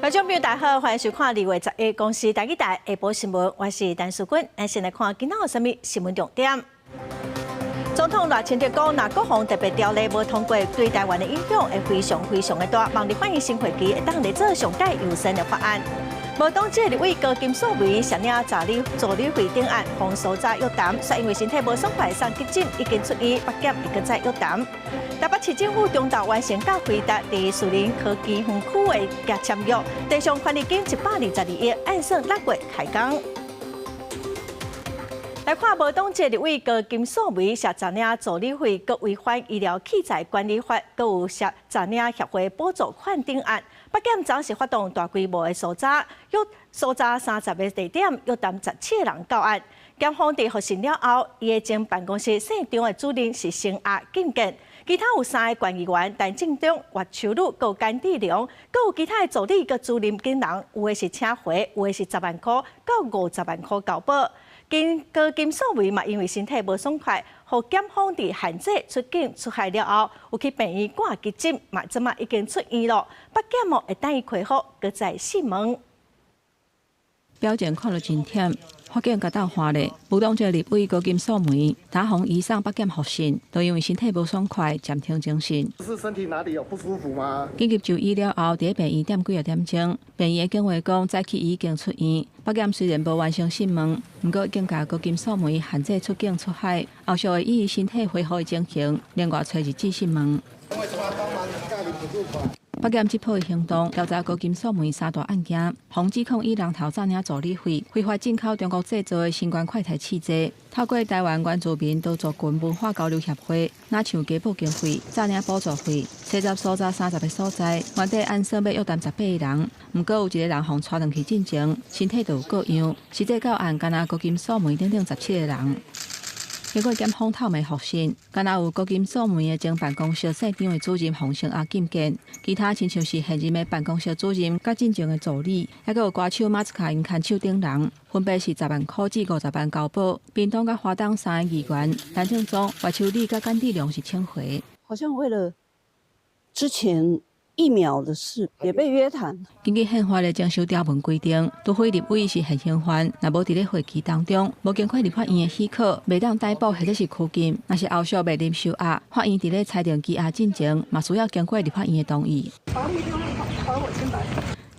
觀眾朋友大家好，歡迎收看2月11公視台語台下晡新聞，我是陳淑君。咱先來看今仔有啥物新聞重點。總統賴清德講，若國防特別條例無通過，對台灣的影響會非常非常的大。望立法院新會期會當來做上蓋優先的法案。無黨籍立委高金素梅涉領助理費等案，予搜查約談，煞因為身體無爽快送急診，已經出院，北檢會閣再約談。台北市政府中晝完成佮輝達佇士林科技園區的協簽約，地上權利金122億，按算6月開工。來看無黨籍立委高金素梅涉詐領助理費，閣違反醫療器材管理法，閣有涉詐領協會補助款等案。北檢昨是發動大規模的搜查，約搜查30個地點，約談17個人到案。檢方佇複審了後，伊的前辦公室姓張的主任是聲押禁見，其他有三个縣議員陳進忠、岳秋女、閣甘志龍，閣有其他的助理佮主任等人，有的是請回，有的是10萬箍到50萬箍交保。高金素梅嘛，因為身體無爽快，予檢方佇限制出境出海了後，有去病院掛急診，嘛這馬已經出院咯。北檢哦會等伊恢復，閣再訊問。表情看著真忝，法警共鬥換咧。無黨籍立委高金素梅，打予移送北檢複審，都因為身體無爽快，暫停偵訊。是身體哪裡有不舒服嗎？緊急就醫了後，佇病院踮幾个點鐘，病院的警衛講早起已經出院。北檢雖然無完成訊問，毋過已經共高金素梅限制出境出海，後續會依身體恢復的情形，另外揣日子訊問。北檢這波行動調查高金素梅三大案件，予指控以人頭詐領助理費，非法進口中國製造的新冠快篩試劑，透過台灣原住民多族群文化交流協會，若像加報經費、詐領補助費，查查搜查30個所在，原底按算欲約談18個人，毋過有一个人予帶轉去進前，身體就有過恙，實際到案，干焦高金素梅等等17個人。經過檢方透明複審，干焦有高金素梅的前辦公室姓張的主任予聲押禁見，其他親像是現任的辦公室主任佮進前的助理，猶閣有歌手馬斯卡𪜶牽手等人，分別是10萬箍至50萬交保。屏東佮花東三个議員，陳進忠、岳秋女佮甘志龍是請回。好像為了之前疫苗的事也被約談。根據憲法的徵收條文規定，除非立委是現行犯，若無佇咧會期當中，無經過立法院的許可，袂當逮捕或者是拘禁。若是後續面臨收押，法院佇咧裁定羈押進前，嘛需要經過立法院的同意。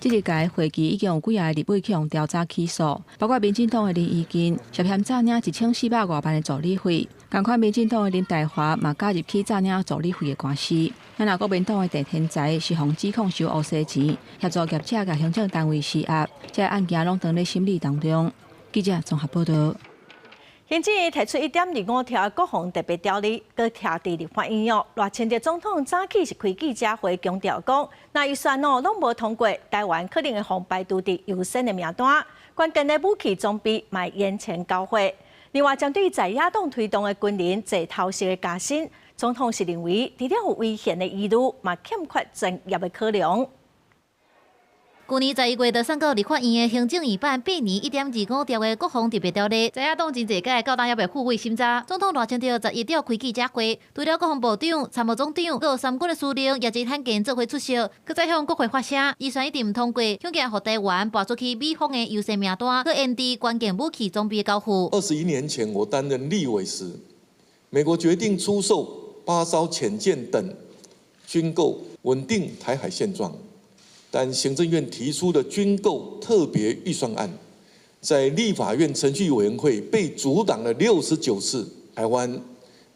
這一屆會期已經有幾个立委去予調查起訴，包括民進黨的林宜金涉嫌詐領1400外萬的助理費，仝款民進黨的林岱樺嘛加入去詐領助理費的官司。咱若國民黨的鄭天才是予指控收烏西錢，協助業者共行政單位施壓，這个案件攏當咧審理當中。記者綜合報導。行政院提出1.25條國防特別條例，閣徛佇立法院哦。賴清德總統早起是開記者會強調講，若預算哦攏無通過，台灣可能會予排除佇優先的名單，關鍵的武器裝備嘛延前交貨。另外，針對在野黨推動的軍人齊頭式的加薪，總統是認為除了有違憲的疑慮，嘛欠缺專業的考量。舊年11月就送到立法院的行政院版編擬1.25條的國防特別條例，在野黨真濟屆到今猶未付委審查。總統賴清德11號開記者會，除了國防部長、參謀總長、閣有三軍的司令也真罕見做伙出席，閣再向國會發聲，預算一定毋通過，恐驚予台灣跋出去美方的優先名單，閣延遲關鍵武器裝備的交付。21年前我擔任立委時，美國決定出售8艘潛艦等軍購，穩定台海現狀。但行政院提出的軍購特別預算案，在立法院程序委員會被阻擋了69次，台灣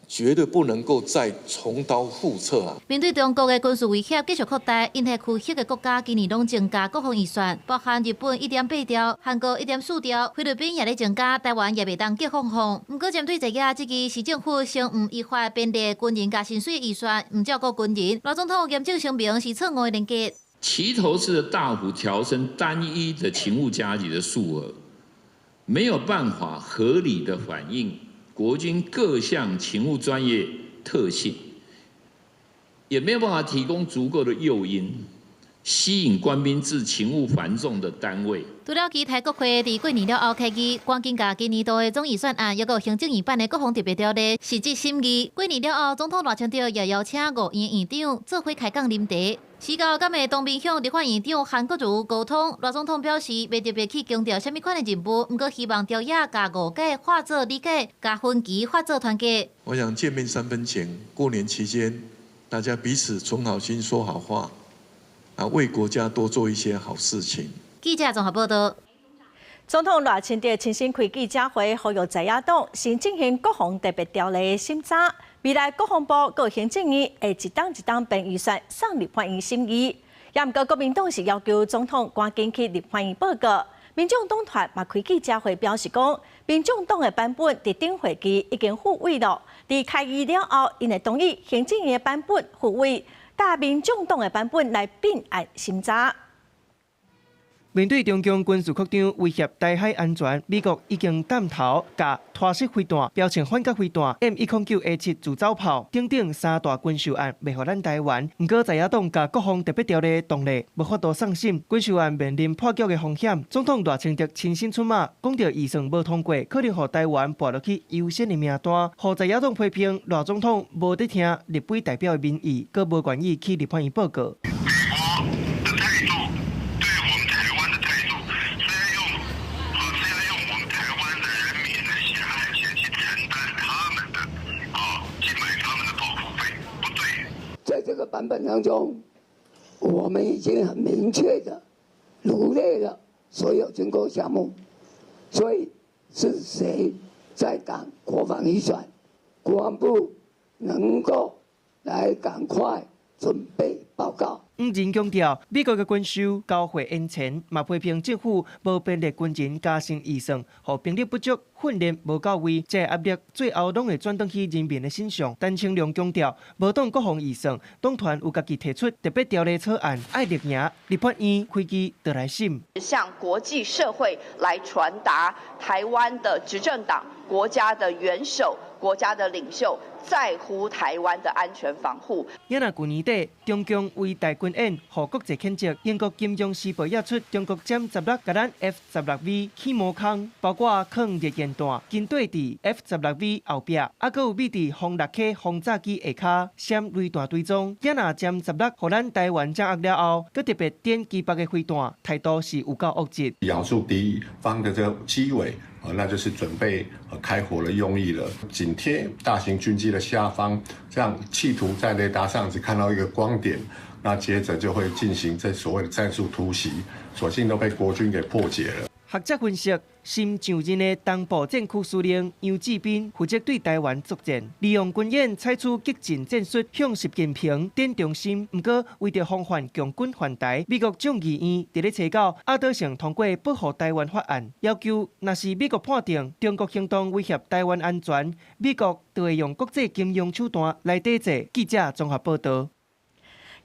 絕對不能夠再重蹈覆轍啊！面對中國的軍事威脅繼續擴大，印太區域的國家今年攏增加國防預算，包含日本1.8兆，韓國1.4兆，菲律賓也咧增加，台灣也袂當激放放。毋過針對這個，這個市政府先毋依法編列軍人加薪水預算，毋照顧軍人，賴總統嚴正聲明是錯誤的連結。齊頭式的大幅調升單一的勤務加給的數額，沒有辦法合理的反映國軍各項勤務專業特性，也沒有辦法提供足夠的誘因，吸引官兵至勤務繁重的單位。除了期待國會佇過年了後開議，趕緊共今年度的總預算案，抑閣行政院版的國防特別條例實質審議。過年了後，總統賴清德也邀請五院院長做伙開講啉茶。時到敢會當面向立法院長韓國瑜溝通，賴總統表示，袂特別去強調啥物款的任務，毋過希望朝野共誤解化做理解，共分歧化做團結。我想見面三分情，過年期間大家彼此存好心，說好話，啊，為國家多做一些好事情。記者綜合報道。總統賴清德親身開記者會，呼籲在野黨先進行國防特別條例的審查。未來國防部佮行政院會一檔一檔編預算送立法院審議。也毋過國民黨是要求總統趕緊去立法院報告。民眾黨團嘛開記者會表示講，民眾黨的版本佇頂會期已經付委了，佇開議了後，𪜶會同意行政院的版本付委，佮民眾黨的版本來併案審查。面對中共軍事擴張威脅台海安全，美國已經帶頭共拖式飛彈、標槍反甲飛彈、M109A7自走炮等等三大軍售案賣予咱台灣。毋過在野黨共國防特別條例動力無法度送審，軍售案面臨破局的風險。總統賴清德親身出馬，講著預算無通過，可能予台灣跋落去優先的名單。予在野黨批評賴總統無佇聽立委代表的民意，閣無願意去立法院報告。美國的態度，對我們台灣的態度，是要用我們台灣的人民的血汗錢去承擔他們的去買他們的保護費，不對。在這個版本當中，我們已經很明確的羅列了所有軍購項目，所以是誰在擋國防預算？國防部能夠來趕快準備報告。黃仁強調，美國的軍售交貨延遲，嘛批評政府無編列軍人加薪預算，予兵力不足、訓練無到位，這个壓力最後攏會轉轉去人民的身上。陳清龍強調，無擋國防預算，黨團有家己提出特別條例草案，愛力贏立法院開機就來審。向國際社會來傳達台灣的執政黨、國家的元首、國家的領袖在乎台灣的安全防護。也若舊年底，中共圍台軍演，予國際譴責。英國金融時報也出中國殲十六共咱 F-16V 起魔空，包括囥熱焰彈、跟綴佇 F-16V 後壁，啊，閣有秘佇轟六 K 轟炸機下跤閃雷彈追蹤。也若殲十六予咱台灣掌握了後，閣特別點擊北的飛彈，態度是有夠惡質。咬住敵方的這個機尾，那就是準備開火的用意了。緊貼大型軍機的下方，這樣企圖在雷達上只看到一個光點，那接着就會進行這所謂的戰術突襲，所幸都被國軍給破解了。學者分析，新上任的東部戰區司令楊志斌負責對台灣作戰，利用軍演採取激進戰術，向習近平展忠心。毋過，為著防範共軍犯台，美國眾議院佇咧初九壓倒性通過保護台灣法案，要求若是美國判定中國行動威脅台灣安全，美國就會用國際金融手段來抵制。記者綜合報道。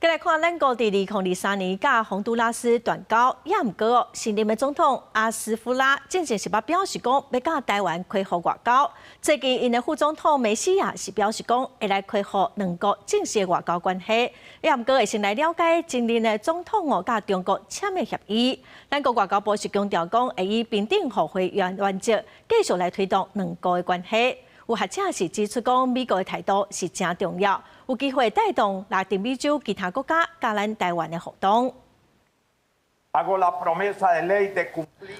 過來看，咱國佇2023年佮宏都拉斯斷交，也毋過新任的總統阿斯夫拉進前是捌表示講，欲佮台灣恢復外交。最近，𪜶的副總統梅西亞是表示講，會來恢復兩國正式的外交關係。也毋過會先來了解前任的總統哦，佮中國簽的協議。咱國外交部是強調講，會以平等互惠原則，繼續來推動兩國的關係。有學者是指出講，美國的態度是誠重要，有機會帶動拉丁美洲其他國家佮咱台灣的互動。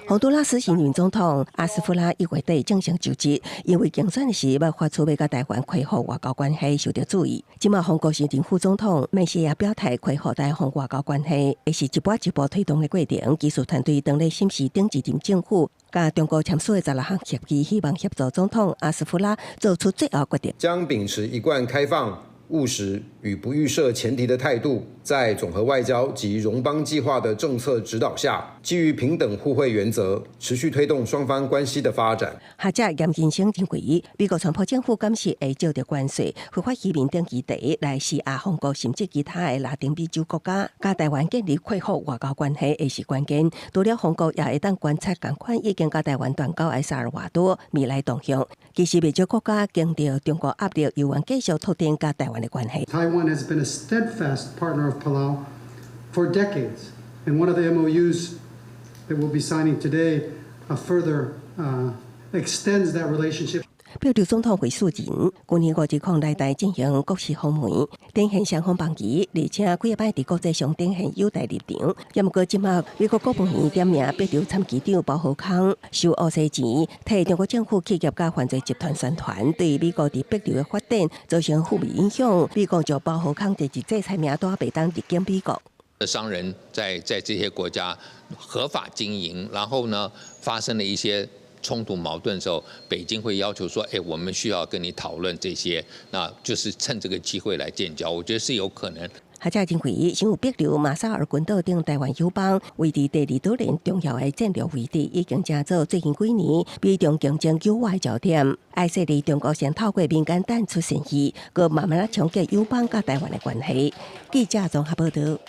洪都拉斯新任總統阿斯夫拉1月底正式就職，因為競選時捌發出欲佮台灣恢復外交關係受到注意。這馬紅國新任副總統梅西亞表態恢復台紅外交關係，會是一步一步推動的過程。技術團隊當咧審視頂一任政府佮中國簽署的16項協議，希望協助總統阿斯夫拉做出最後決定。將秉持一貫開放、務實與不預設前提的態度，在總和外交及榮邦計劃的政策指導下，基於平等互惠原則，持續推動雙方關係的發展。學者嚴金生認為，美國川普政府敢是會藉著關稅、非法移民等議題來施壓紅國，甚至其他的拉丁美洲國家，佮台灣建立恢復外交關係，會是關鍵。除了紅國，也會當觀察仝款已經佮台灣斷交的薩爾瓦多未來動向。其實，袂少國家經著中國壓力，猶原繼續拓展佮台灣的關係。 Taiwan has been a steadfast partner of Palau for decades. And one of the MOUs that we'll be signing today further extends that relationship. 帛琉總統惠恕仁去年五月空來台進行國事訪問，展現雙方邦誼，而且幾擺佇國際上展現友台立場。也毋過這馬美國國務院點名帛琉參議長包浩康收烏西錢，替中國政府企業佮犯罪集團宣傳，對美國佇帛琉的發展造成負面影響。美國將包浩康列入制裁名單，袂當入境美國。商人在這些國家合法經營，然後呢發生了一些衝突矛盾的時候，北京會要求說：“哎，我們需要跟你討論這些，那就是趁這個機會來建交。”我覺得是有可能。學者認為，先有帛琉、馬紹爾群島等台灣友邦，位佇第二島鏈重要的戰略位置，已經成做最近幾年美中競爭糾葛的焦點。愛說佇中國先透過民間淡出善意，閣慢慢仔衝擊友邦佮台灣的關係。記者綜合報導。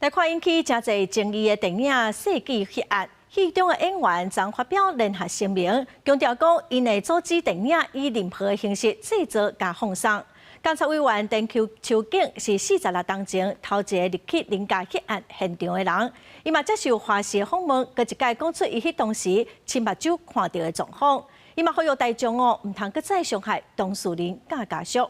來看引起誠濟爭議的電影《世紀血案》。戲中的演員昨發表聯合聲明，強調講𪜶會阻止電影以任何形式製作佮放送。監察委員田秋景是46冬前頭一个入去林家血案現場的人，伊嘛接受華視訪問，閣一擺講出伊彼當時親目睭看著的狀況。伊嘛呼籲大眾哦，毋通閣再傷害當事人佮家屬。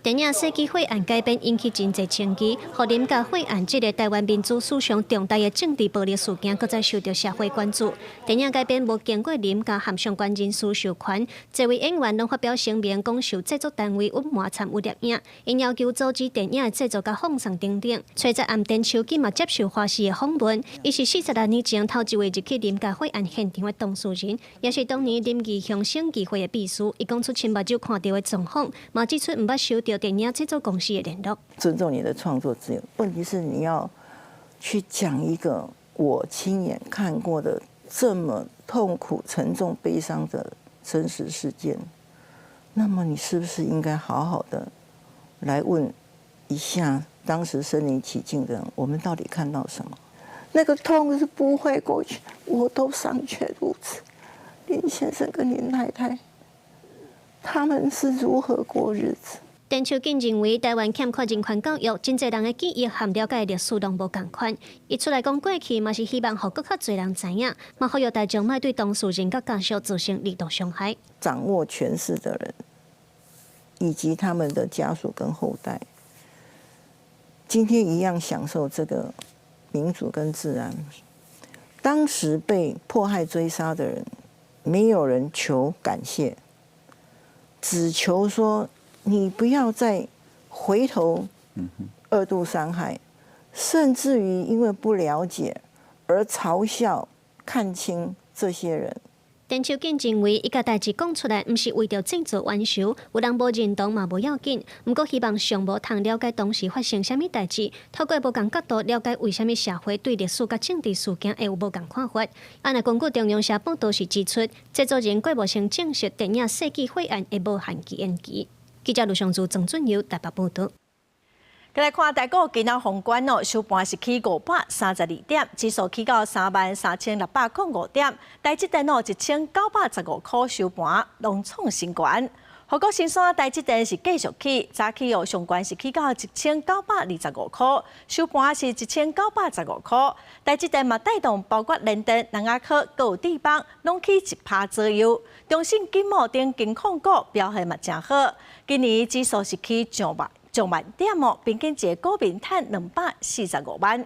電影《世紀血案》改編引起真濟爭議，予林家血案這个台灣民主史上重大的政治暴力事件，閣再受著社會關注。電影改編無經過林家和相關人士授權，這位演員攏發表聲明，講受製作單位隱瞞參與攝影，𪜶要求阻止電影的製作佮放送等等。崔澤暗田秋景嘛接受華視的訪問，伊是46年前頭一位入去林家血案現場的當事人，也是當年林義雄省議會的秘書。伊講出親目睭看著的狀況，嘛指出毋捌收著電影製作公司的聯絡。尊重你的創作自由，問題是你要去講一個我親眼看過的這麼痛苦、沉重、悲傷的真實事件，那麼你是不是應該好好的來問一下當時身臨其境的人，我們到底看到什麼？那個痛是不會過去，我都尚且如此。林先生跟林太太，他們是如何過日子？田秋景認為，台灣欠缺人權教育，真濟人的記憶和了解歷史攏無仝款。伊出來講過去，嘛是希望予閣較濟人知影，嘛呼籲大眾莫對當事人佮家屬造成二度傷害。掌握權勢的人，以及他們的家屬跟後代，今天一樣享受這個民主跟治安。當時被迫害追殺的人，沒有人求感謝，只求說，你不要再回頭二度傷害，甚至於因為不了解而嘲笑、看輕這些人。田秋景認為，伊共代誌講出來，毋是為著製造冤仇，有人無認同嘛無要緊。毋過希望上無通了解當時發生啥物代誌，透過無仝角度了解為啥物社會對歷史佮政治事件會有無仝看法。啊，若根據中央社報道時指出，製作人閣無先證實電影《世紀血案》會無限期延期。記者盧尚柱、曾俊佑台北報導。來看台股今仔封關哦，收盤是起532點，指數起到33,605點，台積電哦1915塊收盤，攏創新高。護國神山台積電是繼續起，早起哦上懸是起到1925塊，收盤是1915塊。台積電嘛帶動包括聯電、南亞科、閣有智邦，攏起1%左右。中信金茂等金控股表現嘛誠好，今年指數是起上萬點哦，平均一个股民趁245萬。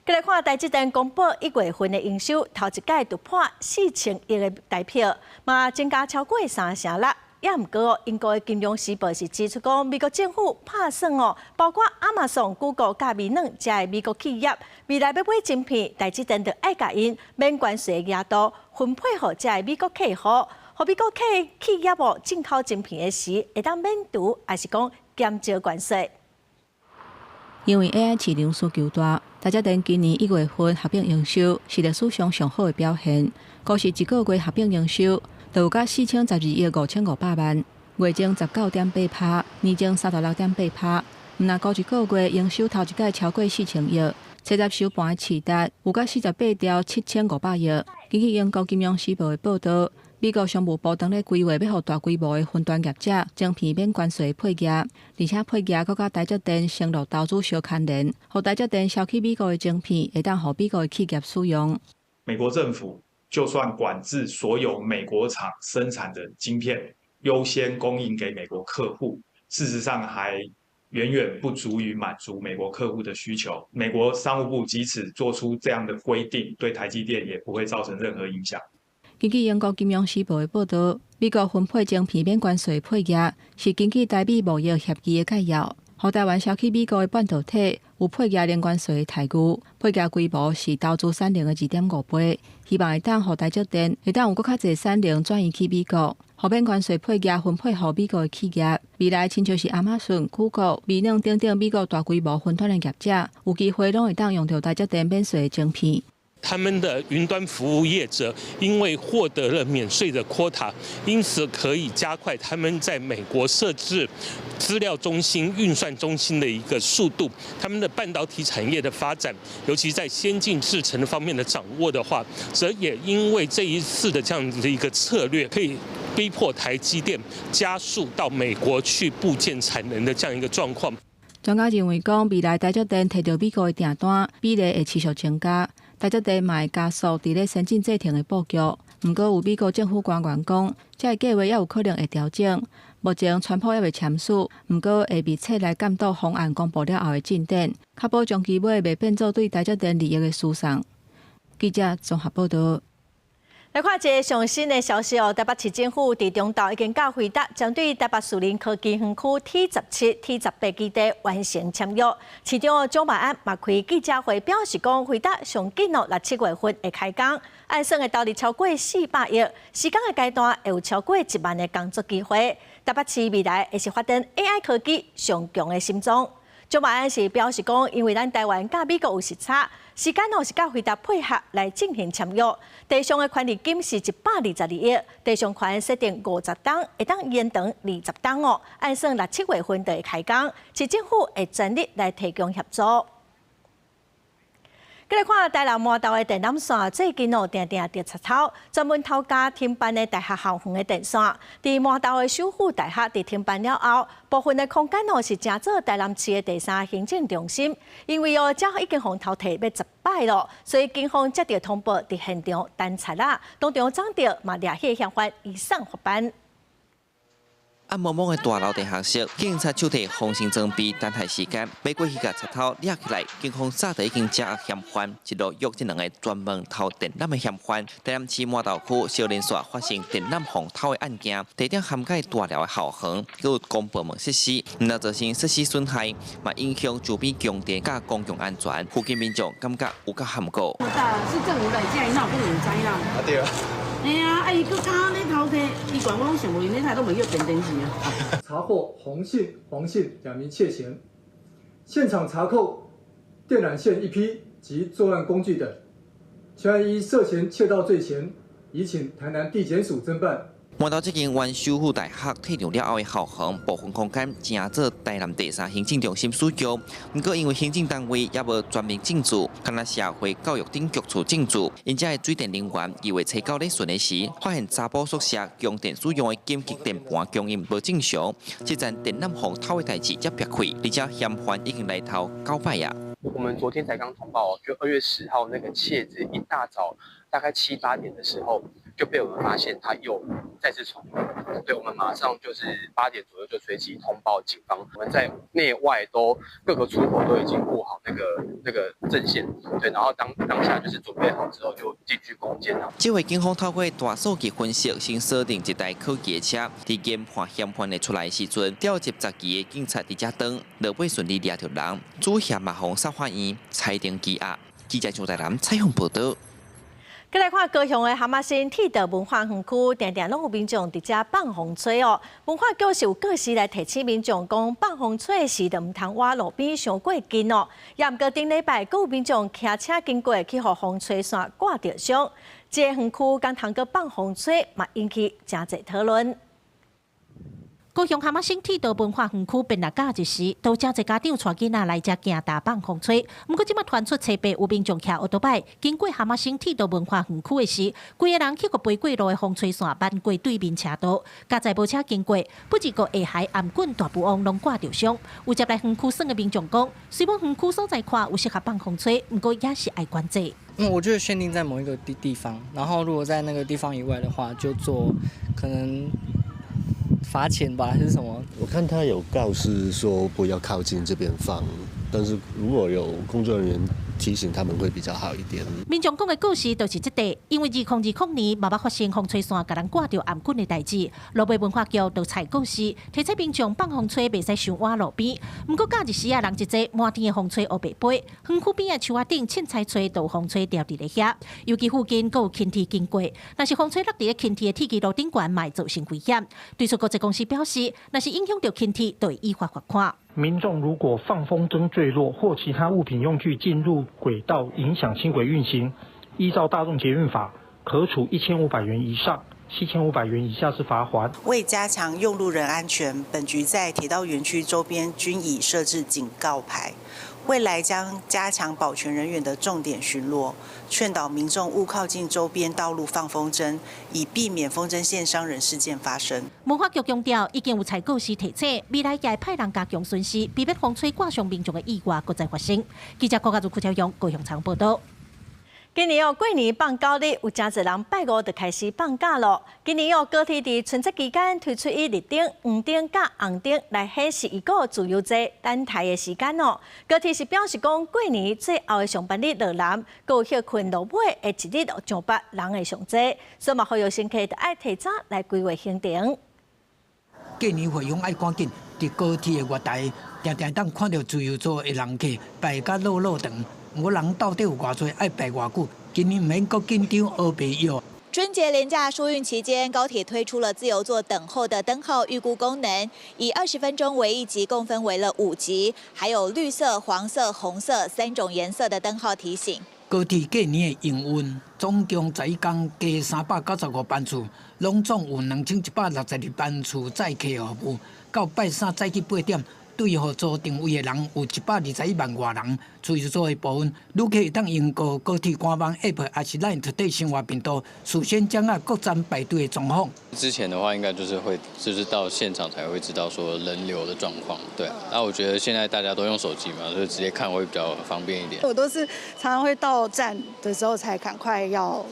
閣來看台積電公布1月份的營收，頭一擺突破4000億的台票，嘛增加超過3成6。也毋過，英國的金融時報是指出講，美國政府拍算哦，包括亞馬遜、谷歌佮微軟遮的美國企業，未來欲買晶片，台積電就愛共𪜶免關稅額度分配予遮的美國客戶，予美國客企業哦進口晶片的時，會當免除，抑是講減少關稅。因為 AI 市場需求大，台積電今年1月份合併營收是歷史上上好的表現，過去一個月合併營收就有甲4012億5500萬，月增19.8%，年增36.8%。毋但過一個月營收頭一擺超過4000億，七十收盤的市值有甲48兆7500億。根據英國金融時報的報導，美國商務部當咧規劃欲予大規模的雲端業者晶片免關稅配額，而且配額閣佮台積電承諾投資相牽連，予台積電銷去美國的晶片會當予美國的企業使用。美國政府就算管制所有美國廠生產的晶片，優先供應給美國客戶，事實上還遠遠不足以滿足美國客戶的需求。美國商務部即使做出這樣的規定，對台積電也不會造成任何影響。根據英國金融時報的報導，美國分配晶片免關稅配額是根據台美貿易協議的概要，予台灣銷去美國的半導體有配額零關稅的待遇，配額規模是投資產能的2.5倍，希望會當予台積電會當有閣較濟產能轉移去美國，予免關稅配額分配予美國的企業。未來親像是亞馬遜、谷歌、微軟等等美國大規模雲端的業者，有機會攏會當用著台積電免稅的晶片。他們的雲端服務業者因為獲得了免稅的 quota，因此可以加快他們在美國設置資料中心、運算中心的一個速度。他們的半導體產業的發展，尤其在先進製程方面的掌握的話，則也因為這一次的這樣子的一個策略，可以逼迫台積電加速到美國去布建產能的這樣一個狀況。專家認為講，未來台積電提著美國的訂單比例會持續增加。台積電嘛會加速佇咧先進製程的布局，毋過有美國政府官員講，這个計劃猶有可能會調整。目前川普猶未簽署，毋過會密切來監督方案公布了後的進展，確保長期尾袂變做對台積電利益的輸送。記者綜合報導。來看一个上新的消息哦，台北市政府佇中晝已經佮輝達針對台北樹林科技園區 T17、T18基地完成簽約。市長蔣萬安嘛開記者會表示講，輝達上緊哦，六七月份會開工，按算會投入超過400億，施工的階段會有超過1萬个工作機會。台北市未來會是發展 AI 科技上強的心臟。蔣萬安是表示講，因為咱台灣佮美國有時差，時間哦是佮輝達配合來進行簽約。地上的權利金是122億，地上權設定50冬，會當延長20冬哦。按算六七月份就會開工，市政府會全力來提供協助。過來看台南麻豆的電纜線，最近哦定定著賊偷，專門偷軋停辦的大學校園的電線。佇麻豆的守護大學佇停辦了後，部分的空間哦是成做台南市的第三行政中心。因為哦，這已經予偷提欲10擺囉，所以警方接著通報佇現場偵查啦，當場掌著嘛掠彼个嫌犯移送法辦。暗濛濛的大樓地下室，警察手提防身裝備，等待時間，欲過去共賊偷掠起來。警方早就已經掌握嫌犯，一路約這兩个專門偷電纜的嫌犯。台南市麻豆區小連續發生電纜予偷的案件，地點涵蓋大樓的校園，閣有公部門設施，毋但造成設施損害，嘛影響周邊供電佮公共安全。附近民眾感覺有夠坎坷。是政府來這，哪有可能毋知啦？啊對啊。嘿啊，啊伊閣敢咧偷提，伊管我攏想無，𪜶咧都袂叫變電視啊。查獲洪姓、黃姓兩名竊嫌，現場查扣電纜線一批及作案工具等，全案依涉嫌竊盜罪嫌，移請台南地檢署偵辦。麻豆這間原守護大學退場了後的校園部分空間，成做台南第三行政中心使用。毋過因為行政單位猶無全面進駐，干焦社會教育等局處進駐，𪜶遮的水電人員二月初九咧巡的時，發現查埔宿舍供電使用的緊急電盤供應無正常，這層電纜予偷的代誌才煏開，而且嫌犯已經來偷9擺啊。我們昨天才剛通報，就2月10號那個竊賊一大早大概七八點的時候就被我們發現他又再次闖入，對，我們馬上就是8點左右就隨即通報警方，我們在內外都各個出口都已經布好那個陣線，對，然後當下就是準備好之後就進去攻堅啦。這回警方透過大數據分析，先鎖定一台可疑的車，佇研判嫌犯會出來的時陣，調集10支的警察佇遮擋，落尾順利掠著人，主嫌嘛予送法院裁定羈押。記者張台南採訪報導。過來看高雄的蚶仔新鐵道文化園區，定定攏有民眾佇遮放風吹哦。文化局是有過時來提醒民眾講，放風吹時就毋通倚路邊傷過近哦。也毋過頂禮拜，閣有民眾騎車經過，去予風吹線割著傷。這个園區敢通閣放風吹，嘛引起誠濟討論。高雄哈瑪星鐵道文化園區變來假日時，都誠濟家長帶囡仔來遮行踏放風吹。毋過這擺傳出冊八有民眾騎歐多擺經過哈瑪星鐵道文化園區的時，規个人去予飛過路的風吹線漫過對面車道，佳哉無車經過，不只閣下頦頷頸大富翁攏掛著傷。有接來園區耍的民眾講，雖罔園區所在看有適合放風吹，毋過也是愛管制。嗯，我覺得限定在某一個地方，然後如果在那個地方以外的話，就做可能罰錢吧，還是什麼？我看他有告示說不要靠近這邊放，但是如果有工作人員提醒他們會比較好一點。民眾講的故事就是這塊，因為2020年嘛捌發生風吹線共人掛著頷頸的代誌，路尾文化局就採告示，提醒民眾放風吹袂使傷倚路邊。毋過假日時啊，人一濟，滿天的風吹烏白飛，園區邊的樹仔頂凊彩揣都有風吹掉佇咧遐，尤其附近閣有輕鐵經過，若是風吹落佇咧輕鐵的鐵支路頂懸，嘛會造成危險。對此，國際公司表示，若是影響著輕鐵，就會依法罰款。民眾如果放風箏墜落或其他物品用具進入軌道，影響輕軌運行，依照大眾捷運法，可處1500元以上7500元以下之罰鍰。為加強用路人安全，本局在鐵道園區周邊均已設置警告牌，未來將加強保全人員的重點巡邏，勸導民眾勿靠近周邊道路放風箏，以避免風箏線傷人事件發生。文化局強調，已經有採告示提醒，未來也會派人加強巡視，避免風吹掛傷民眾的意外閣再發生。記者郭家如、柯超勇高雄採訪報導。今年哦，過年放9日，有誠濟人拜五就開始放假咯。今年哦，高鐵佇春節期間推出以綠燈、黃燈佮紅燈來顯示一個自由座等待的時間哦。高鐵是表示講，過年最後的上班日落南，閣有歇睏落尾的一日上北人會上濟，所以嘛，呼籲乘客著愛提早來規劃行程。過年回鄉愛趕緊，佇高鐵的月台，定定當看著自由座的人客排甲落落長。毋過人到底有偌濟，愛排偌久？今年毋免閣緊張烏白約。春節連假疏運期間，高鐵推出了自由座等候的燈號預估功能，以20分鐘為一級，共分為了五級，還有綠色、黃色、紅色三種顏色的燈號提醒。高鐵過年的營運總共11工加395班次，攏總有2162班次載客服務。到拜三早起8點。對予座定位的人有121萬外人，自由座的部分，旅客會當用過高鐵官網 App，抑是 LINE 特生活頻道，事先掌握各站排隊的狀況。之前的話，應該就是會，就是到現場才會知道說人流的狀況。對，那我覺得現在大家都用手機嘛，所以直接看會比較方便一點。我都是常常會到站的時候才趕快要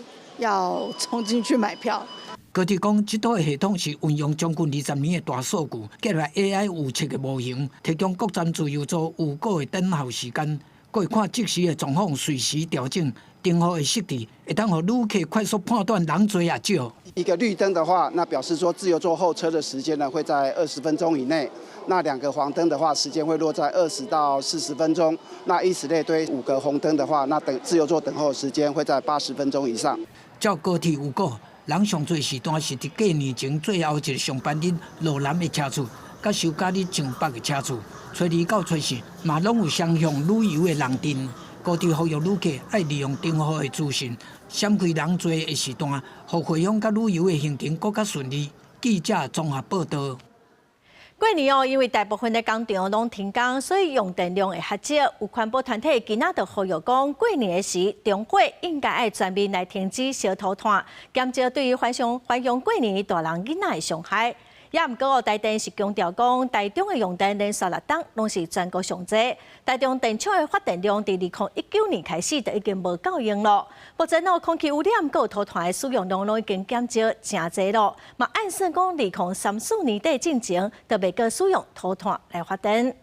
衝進去買票。高鐵講，這套系統是運用將近20年的大數據，結合 AI 預測的模型，提供各站自由座預估的等候時間，閣會看即時的狀況，隨時調整燈號的設置，會當予旅客快速判斷人濟抑少。一個綠燈的話，那表示說自由座候車的時間呢會在20分鐘以內；那兩個黃燈的話，時間會落在20到40分鐘。那以此類推，五個紅燈的話，那等自由座等候時間會在80分鐘以上。照高鐵預估，人上濟時段是佇過年前最後一个上班日落南的車次，佮收假日上北的車次。初二到初四嘛，攏有雙向旅遊的人陣。高鐵呼籲旅客愛利用燈號的資訊，閃開人濟的時段，予回鄉佮旅遊的行程閣較順利。記者綜合報導。過年哦，因為大部分的工廠攏停工，所以用電量會較少。有環保團體今仔就呼籲講，過年的時，中火應該愛全面來停止燒塗炭，減少對於返鄉返鄉過年大人囡仔的傷害。也毋過哦，台電是強調講，台中的用電連續6冬攏是全國上濟。台中電廠的發電量佇2019年開始就已經無夠用咯。目前哦，空氣污染閣有塗炭的使用量攏已經減少誠濟咯。嘛按算講，2034年底進前，就袂閣使用塗炭來發電。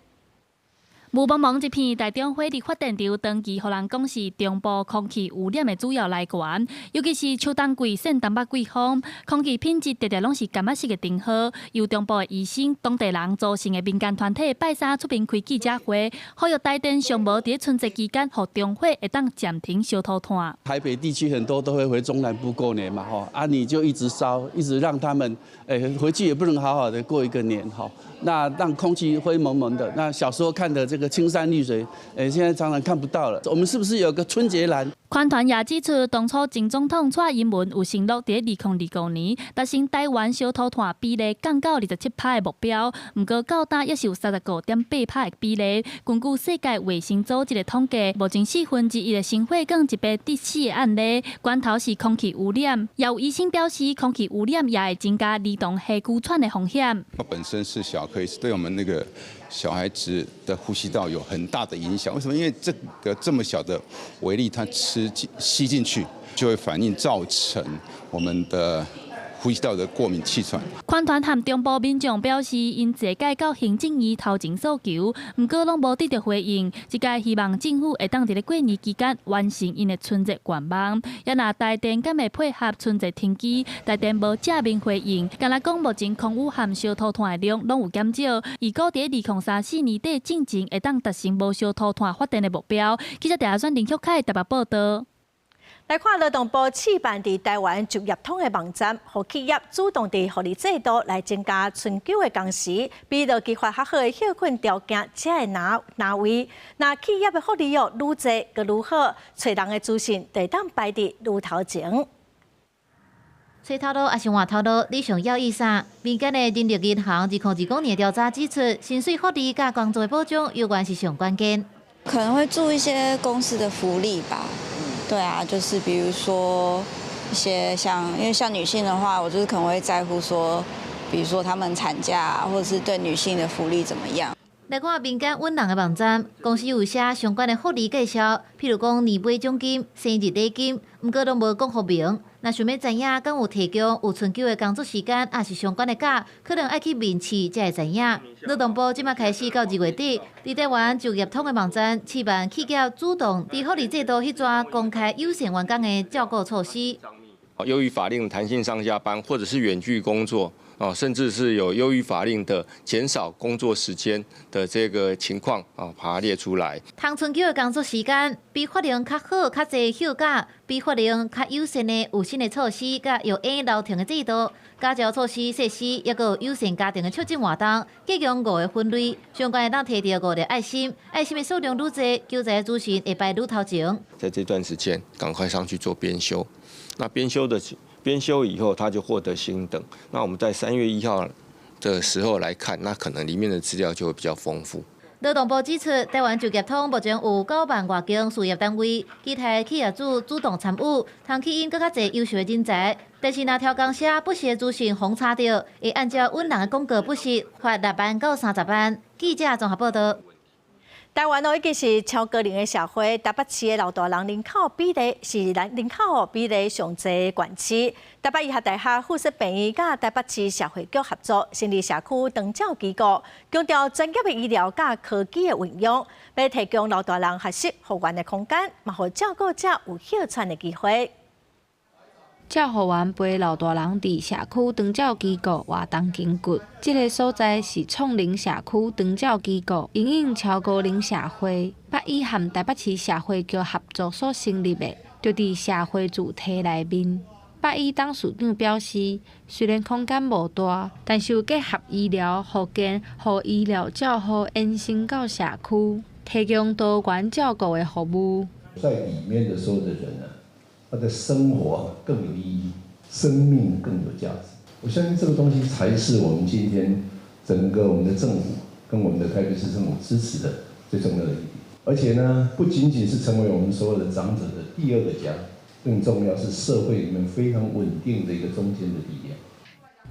霧濛濛一片，台中火力發電廠長期予人講是中部空氣污染的主要來源，尤其是秋冬季扇東北季風，空氣品質直直攏是柑仔色的燈號。由中部的醫生、當地人組成的民間團體拜三出面開記者會，呼籲台電上無佇春節期間，予中火會當暫停燒塗炭。台北地區很多都會回中南部過年嘛，吼啊，你就一直燒，一直讓他們回去也不能好好的過一個年，吼，那讓空氣灰濛濛的。那小時候看的這個。這個青山綠水，誒，現在常常看不到了。我們是不是有個春節欄？環團也指出，當初前總統蔡英文有承諾，佇2025年達成台灣燒塗炭比例降到27%的目標，毋過到今猶是有35.8%的比例。根據世界衛生組織的統計，目前1/4的心血管疾病致死的案例，源頭是空氣污染。也有醫生表示，空氣污染也會增加兒童氣拘喘的風險。我本身是小兒科醫師，對我們那個小孩子的呼吸道有很大的影響。為什麼？因為這個這麼小的微粒，它吃進吸進去就會反應，造成我們的呼吸道的過敏氣喘。環團和中部民眾表示，𪜶濟擺到行政院頭前訴求，毋過攏無得著回應。這擺希望政府會當佇咧過年期間完成𪜶的春節願望。也若台電敢會配合春節停機，台電無正面回應。干焦講目前空污和燒塗炭的量攏有減少，預估佇2034年底進前會當達成無燒塗炭發電的目標。記者鄭阿選林旭凱台北報導。來看勞動部試辦佇台灣就業通的網站，予企業主動佇福利制度來增加春秋的工時，比勞基法較好的歇睏條件，才會拿拿位。若企業的福利哦愈濟閣愈好，揣人的資訊就會當排佇愈頭前。揣頭路抑是換頭路，你想要意啥？民間的人力銀行2029年調查指出，薪水福利佮工作的保障，猶原是上關鍵。可能會注意一些公司的福利吧。對啊，就是比如說一些像，因為像女性的話，我就是可能會在乎說，比如說他們產假，或者是對女性的福利怎麼樣。來看民間搵人的網站，公司有寫相關的福利介紹，譬如講年尾獎金、生日禮金，毋過攏無講予明。若想欲知影敢有提供有春秋的工作時間，抑是相關的假，可能愛去面試才會知影。勞動部這馬開始到2月底，佇台灣就業通的網站試辦企業主動佇福利制度彼逝公開友善員工的照顧措施。優於法令彈性上下班，或者是遠距工作。哦，甚至是有優於法令的減少工作時間的這個情況啊，把它列出來。通春秋的工作時間比法令較好、較濟休假，比法令較友善的有新的措施，佮育嬰留停的制度，家照措施設施，抑閣有友善家庭的促進活動，計共五個分類，相關會當提著五個愛心，愛心的數量愈濟，求才資訊會排愈頭前。在這段時間，趕快上去做編修，那編修的。編修以後，他就獲得星等。那我們在3月1號的時候來看，那可能裡面的資料就會比較豐富。勞動部指出，台灣就業通目前有9萬外間事業單位，期待企業主主動參與，通吸引閣較濟優秀的人才。但是，若超工寫不實資訊予查著，會按照穩人的廣告不實，罰6萬到30萬。記者綜合報道。台灣哦，已經是超高齡的社會，台北市的老大人人口比例是咱人口哦比例上濟的縣市。台北醫學大學附設病院佮台北市社會局合作，成立社區長照機構，強調專業的醫療佮科技的運用，欲提供老大人學習復原的空間，嘛予照顧者有歇喘的機會。照護員陪老大人佇社區長照機構活動筋骨，這个所在是創齡社區長照機構，因應超高齡社會，北醫和台北市社會局合作所成立的，就佇社會住宅內面。北醫董事長表示，雖然空間無大，但是有結合醫療、復健予醫療照護延伸到社區，提供多元照顧的服務。在裡面的所有的人呢，他的生活更有意義，生命更有價值。我相信這個東西才是我們今天整個我們的政府跟我們的台北市政府支持的最重要的一點。而且呢，不僅僅是成為我們所有的長者的第二個家，更重要是社會裡面非常穩定的一個中間的力量。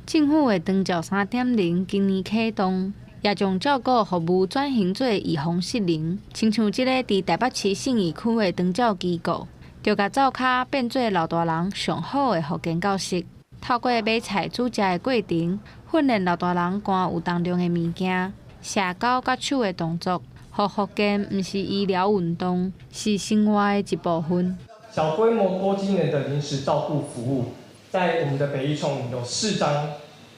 政府的長照3.0今年啟動，也將照顧服務轉型做預防失能，親像這个佇台北市信義區的長照機構，就共灶跤變做老大人上好的復健教室，透過買菜煮食的過程，訓練老大人搬有重量的物件、社交佮手的動作，予復健毋是醫療運動，是生活的一部分。小規模多機能的臨時照顧服務，在我們的北醫創有4張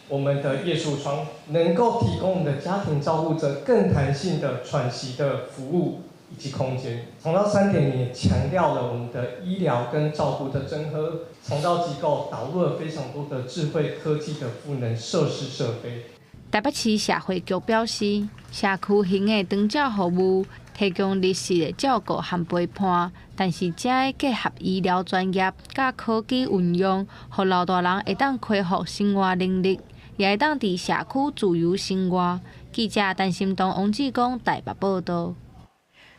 我們的頁數窗，能夠提供我們的家庭照顧者更彈性的喘息的服務以及空間。長照3.0也強調了我們的醫療跟照顧的整合，長照機構導入了非常多的智慧科技的賦能設施設備。台台北市社會局表示，社區型的長照服務提供日式的照顧和陪伴，但是這會結合醫療專業佮科技運用，予老大人會當恢復生活能力，也會當佇社區自由生活。記者陳心東、王志剛台北報道。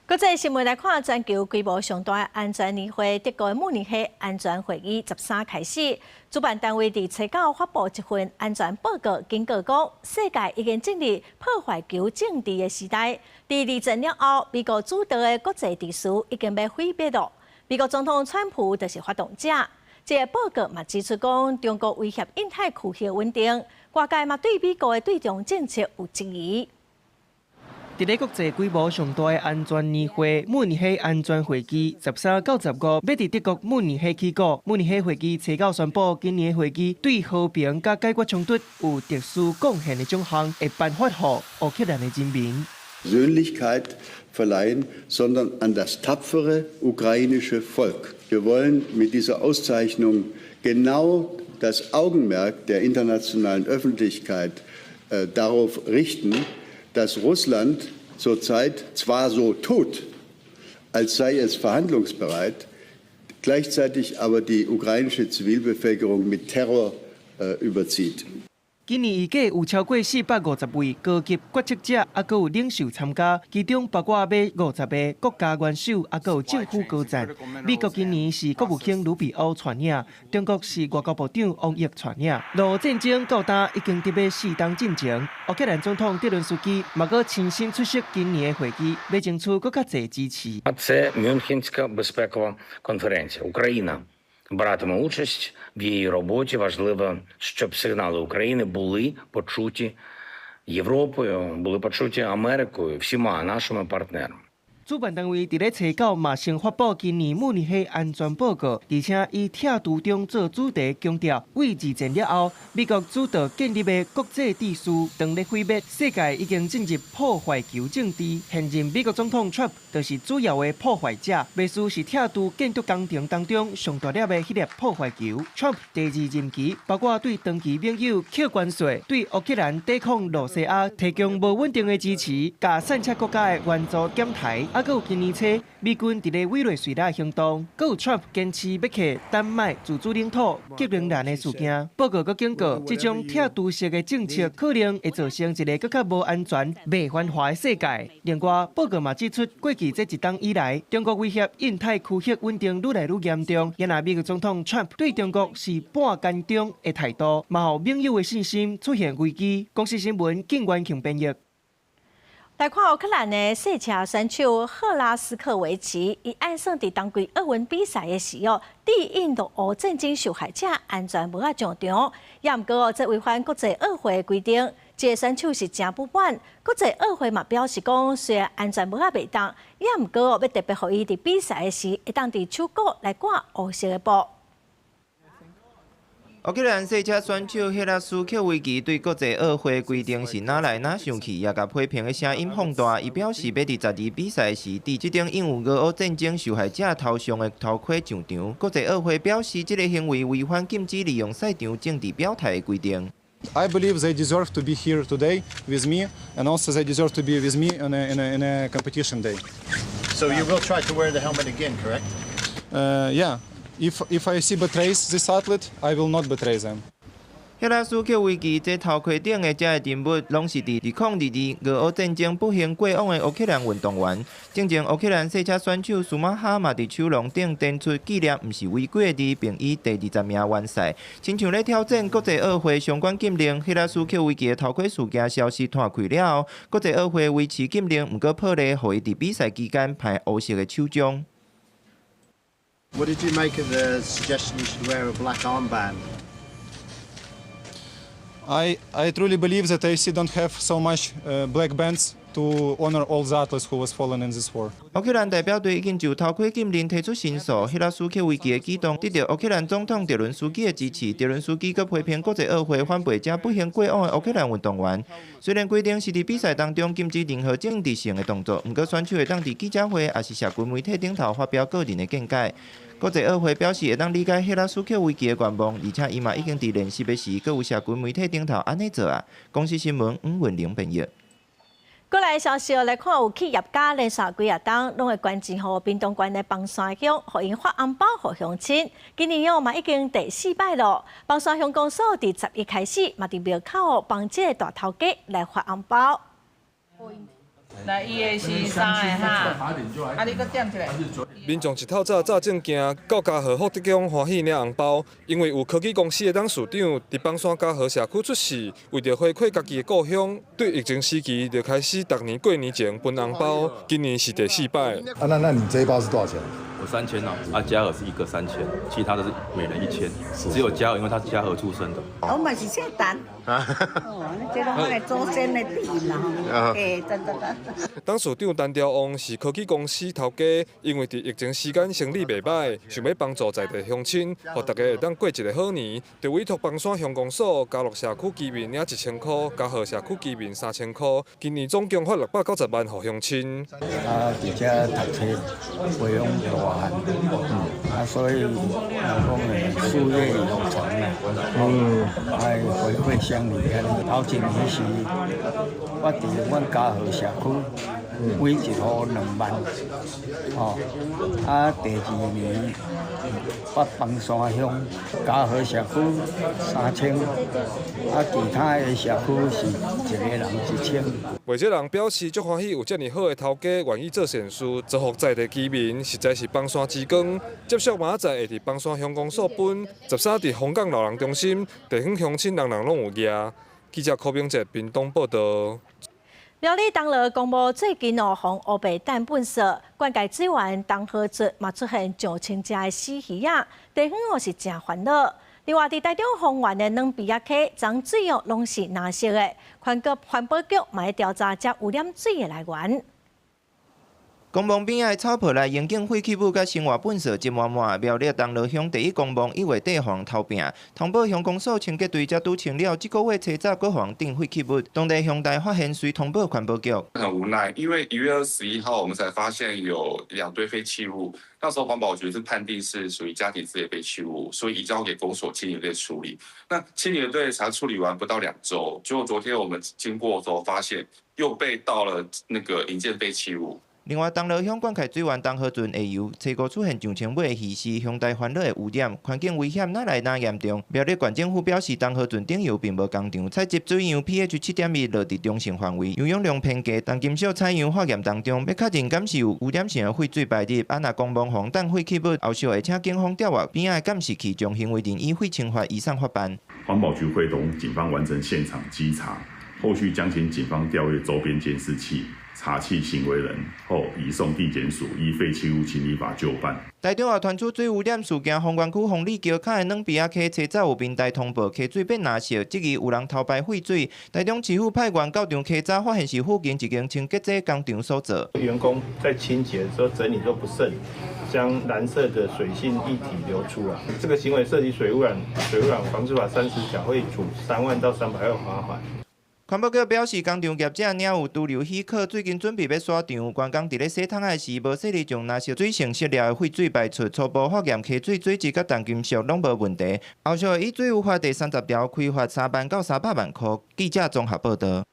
國際新聞來看，全球規模上大的安全年會——德國慕尼黑安全會議13開始，主辦單位佇初九發布一份安全報告，警告講，世界已經進入破壞球政治的時代。佇二戰了後，美國主導的國際秩序已經欲毀滅囉。美國總統川普就是發動者。這個報告嘛指出講，中國威脅印太區域穩定，外界嘛對美國的對中政策有質疑。佇咧國際規模上大的安全年會慕尼黑安全會議，13到15欲佇德國慕尼黑起鼓。慕尼黑會議初九宣布，今年會議對和平佮解決衝突有特殊貢獻的獎項，會頒發予烏克蘭的人民。 Persönlichkeit verleihen, sondern an das tapfere ukrainische Volk. Wir wollen mit dieser Auszeichnung genau das Augenmerk der internationalen Öffentlichkeit darauf richten, dass Russland zurzeit zwar so tut, als sei es verhandlungsbereit, gleichzeitig aber die ukrainische Zivilbevölkerung mit Terror überzieht. 今年預計有超過450位高級決策者，抑閣有領袖參加，其中包括欲50個國家元首，抑閣有政府高層。美國今年是國務卿魯比歐帶領，中國是外交部長王毅帶領。俄烏戰爭到今已經佇欲4冬進前，烏克蘭總統澤倫斯基嘛閣親身出席今年的會議，欲爭取閣較濟支持。 Це Мюнхенська безпекова конференція. Україна братиме участь в її роботі. Важливо, щоб сигнали України були почуті Європою, були почуті Америкою, всіма нашими партнерами. 主辦單位佇咧初九嘛先發布今年慕尼黑安全報告，而且以拆除中做主題，強調為二戰了後，美國主導建立的國際秩序當咧毀滅，世界已經進入破壞球政治。現任美國總統川普就是主要的破壞者，袂輸是拆除建築工程當中上大粒的彼粒破壞球。川普第二任期，包括對長期盟友扣關稅，對烏克蘭抵抗露西亞提供無穩定的支持，共散赤國家的援助減台。抑閣有今年初美軍佇咧委內瑞拉的行動，閣有川普堅持欲克丹麥自主領土格陵蘭的事件。報告閣警告，這種拆除式的政策可能會造成一个閣較無安全、袂繁華的世界。另外，報告嘛指出，過去這一冬以來，中國威脅印太區域穩定愈來愈嚴重。也若美國總統川普對中國是半干中的態度，嘛予盟友的信心出現危機。公視新聞靳元慶編譯。來看烏克蘭的賽車選手赫拉斯科維奇，伊按算佇冬季奧運比賽的時候，對印度烏戰爭受害者安全帽仔上場，也毋過哦，這違反國際奧會的規定，這个選手是誠不滿。國際奧會嘛表示講，雖然安全帽仔袂當，也毋過哦，欲特別予伊佇比賽的時，會當佇手股來掛烏色的布。烏克蘭賽車選手赫拉斯克維奇對國際奧會規定是哪來哪生氣，也共批評的聲音放大。伊表示欲佇12比賽時，佇這頂印有俄烏戰爭受害者頭像的頭盔上場。國際奧會表示，這个行為違反禁止利用賽場政治表態的規定。 I believe they deserve to be here today with me, and also they deserve to be with me in a competition day. So you will try to wear the helmet again, correct? Yeah. If IOC betrays this athlete, I will not betray them. 赫拉斯克維奇這頭盔頂的這个人物，攏是佇2022俄烏戰爭不幸過往的烏克蘭運動員。進前烏克蘭賽車選手舒馬哈嘛佇手籠頂展出紀念毋是違規的字，並以第20名完賽。親像咧挑戰國際奧會相關禁令，赫拉斯克維奇的頭盔事件消息傳開了後，國際奧會維持禁令，毋過破例，予伊佇比賽期間佩烏色的手杖。 What did you make of the suggestion you should wear a black armband? I truly believe that IOC don't have so much black bands to to honor all the athletes who was fallen in this war. 烏克蘭代表隊已經就頭盔禁令提出申訴，彼拉斯克維奇的舉動得到烏克蘭總統澤倫斯基的支持。澤倫斯基閣批評國際奧會反背這不幸過往的烏克蘭運動員。雖然規定是佇比賽當中禁止任何政治性的動作，毋過選手會當佇記者會抑是社群媒體頂頭發表個人的見解。國際奧會表示會當理解彼拉斯克維奇的願望，而且伊嘛已經佇練習的時，閣有社群媒體頂頭按呢做啊。公視新聞黃文玲編譯。過來消息來看，有企業家連續幾仔冬攏會捐錢予屏東縣的枋山鄉，予𪜶發紅包予鄉親。今年哦嘛已經第四擺咯。枋山鄉公所佇11開始，嘛佇廟口幫這个大頭家來發紅包。來，伊的是三个哈，啊，你閣點一个。民眾一透早早正行到嘉禾福德宮歡喜領紅包，因為有科技公司的董事長佇枋山嘉禾社區出世，為著回饋家己的故鄉，對疫情時期就開始逐年過年前分紅包，今年是第四擺。啊，那你這一包是多少錢？我3000哦，啊，嘉禾是一個三千，其他的是每人1000，只有嘉禾，因為他是嘉禾出生的。我嘛是姓陳。哦，這攏我的祖先的地啦，欸，真真真。董事長陳朝旺是科技公司頭家，因為佇疫情時間生意袂䆀，想欲幫助在地鄉親，予大家會當過一个好年，就委託枋山鄉公所加入社區居民領1000箍，嘉禾社區居民3000箍，今年總共發690萬予鄉親。啊，佇遮讀冊，培養大漢，啊，所以人講的術業有成啦，愛回饋鄉里。頭一年是我佇阮嘉禾社區，每一戶2萬，吼，啊，第二年發枋山鄉嘉禾社區3000，啊，其他的社區是一个人1000。袂少人表示足歡喜有遮爾好的頭家願意做善事，造福在地居民，實在是枋山之光。接續明仔載會佇枋山鄉公所分，13佇楓港老人中心，地方鄉親人人攏有額。記者柯明哲屏東報道。苗栗東螺公墓最近哦，予烏白擲糞埽，灌溉水源東河圳嘛出現上千隻的死魚仔，地方哦是誠煩惱。另外，佇台中豐原的軟埤仔溪，昨水哦攏是藍色的，環國環保局嘛咧調查這污染水的來源。公墓邊仔的草坡內，刑警廢棄物佮生活糞埽積滿滿。苗栗東螺鄉第一公墓1月底予人偷拚，通報鄉公所清潔隊才拄清了，這個月初早閣予人擲廢棄物，當地鄉代發現隨通報環保局。很無奈，因為1月21號我們才發現有兩堆廢棄物，那時候環保局是判定是屬於家庭之類廢棄物，所以移交給公所清理隊處理。那清理隊才處理完不到2週，結果昨天我們經過之後發現又被倒了那個營建廢棄物。另外，東螺鄉灌溉水源東河圳下游，初五出現上千尾的魚屍，鄉代煩惱的污染，環境危險，哪來哪嚴重？苗栗縣政府表示，東河圳頂游並無工廠，採集水樣 pH 7.2落佇中性範圍，溶氧量偏低，重金屬採樣化驗當中，欲確認敢是有污染性的廢水排入，啊若公墓予人擲廢棄物，後續會請警方調閱邊仔的監視器，將行為人依廢清法移送法辦。環保局會同警方完成現場稽查，後續將請警方調閱周邊監視器。查緝行為人後，移送地檢署依廢棄物清理法就辦。台中也傳出水污染事件，豐原區豐里橋跤的軟埤仔溪，初早有民代通報溪水變藍色，質疑有人偷排廢水。台中市府派員到場稽查，發現是附近一間清潔劑工廠所做。員工在清潔的時候整理都不慎，將藍色的水性液體流出來。這個行為涉及水污染，水污染防治法30條，會處3萬到300萬罰款。環保局表示，工廠業者領有居留許可，最近準備欲徙場。員工佇咧洗桶仔時，無細膩將藍色水性色料的廢水排出，初步化驗溪水水質佮重金屬攏無問題。後續會依水污法第30條開罰3萬到300萬箍。記者綜合報道。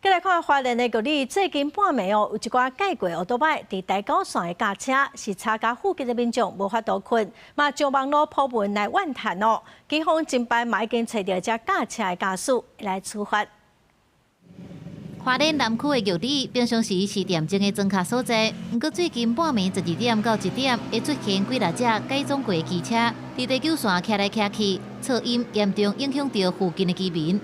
繼來看花蓮的玉里，最近半暝哦，有一寡蓋過歐多擺佇台九線的駕車，是吵甲附近的民眾無法度睏，嘛上網路 po 文來怨嘆哦。警方偵辦嘛已經揣著這駕車的駕駛來處罰。花蓮南區的玉里，平常時是恬靜的莊跤所在，毋過最近半暝12點到1點，會出現幾若隻改裝過的機車，佇台九線騎來騎去，噪音嚴重影響著附近的居民。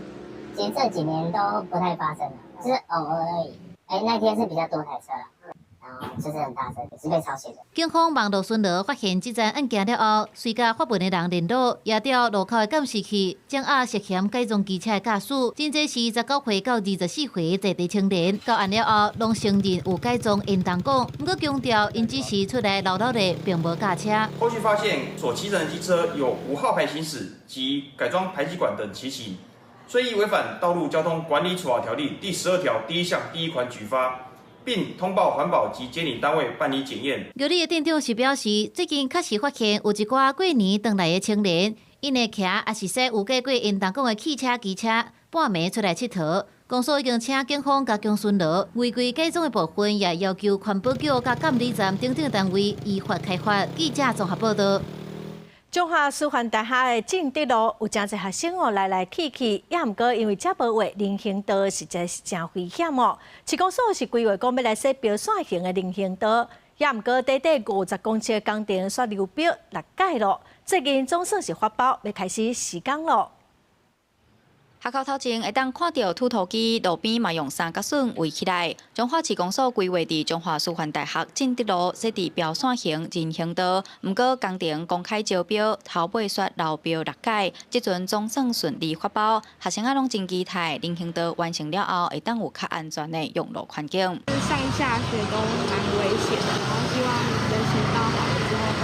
其實這幾年都不太發生了，就是偶爾而已。哎，那天是比較多台車了，然後就是很大聲，也是被抄襲的。警方網路巡邏發現這宗案件了後，隨佮發文的人聯絡，也調路口的監視器，掌握涉嫌改裝機車的駕駛，真濟是19歲到24歲在地青年。到案了後，攏承認有改裝煙囱管，毋過強調𪜶只是出來鬧鬧咧，並無駕車。後續發現所騎乘的機車有無號牌行駛及改裝排氣管等情形，遂依違反道路交通管理處罰條例第12條第1項第1款舉發，並通報環保及監理單位辦理檢驗。玉里的店長是表示，最近確實發現有一寡過年轉來的青年，𪜶會騎抑是說有改過煙囱管的汽車機車，半暝出來𨑨迌。公所已經請警方加強巡邏，違規改裝的部分也要求環保局佮監理站等等單位依法開罰。記者綜合報道。中華師範大學的進德路有誠濟學生哦來來去去，也毋過因為遮無畫人行道，實在是誠危險哦。市公所是規劃講欲來設標線型的人行道，也毋過短短50公尺的工程煞流標六擺囉。最近總算是發包，欲開始施工囉。學校頭前會當看著推土機，路邊嘛用三角筍圍起來。彰化市公所規劃佇彰化師範大學進德路設置標線型人行道，毋過工程公開招標，頭尾煞流標六擺，這陣總算順利發包。學生仔攏真期待人行道完成了後，會當有較安全的用路環境。上下學都蠻危險的，然後希望人行道好了之後會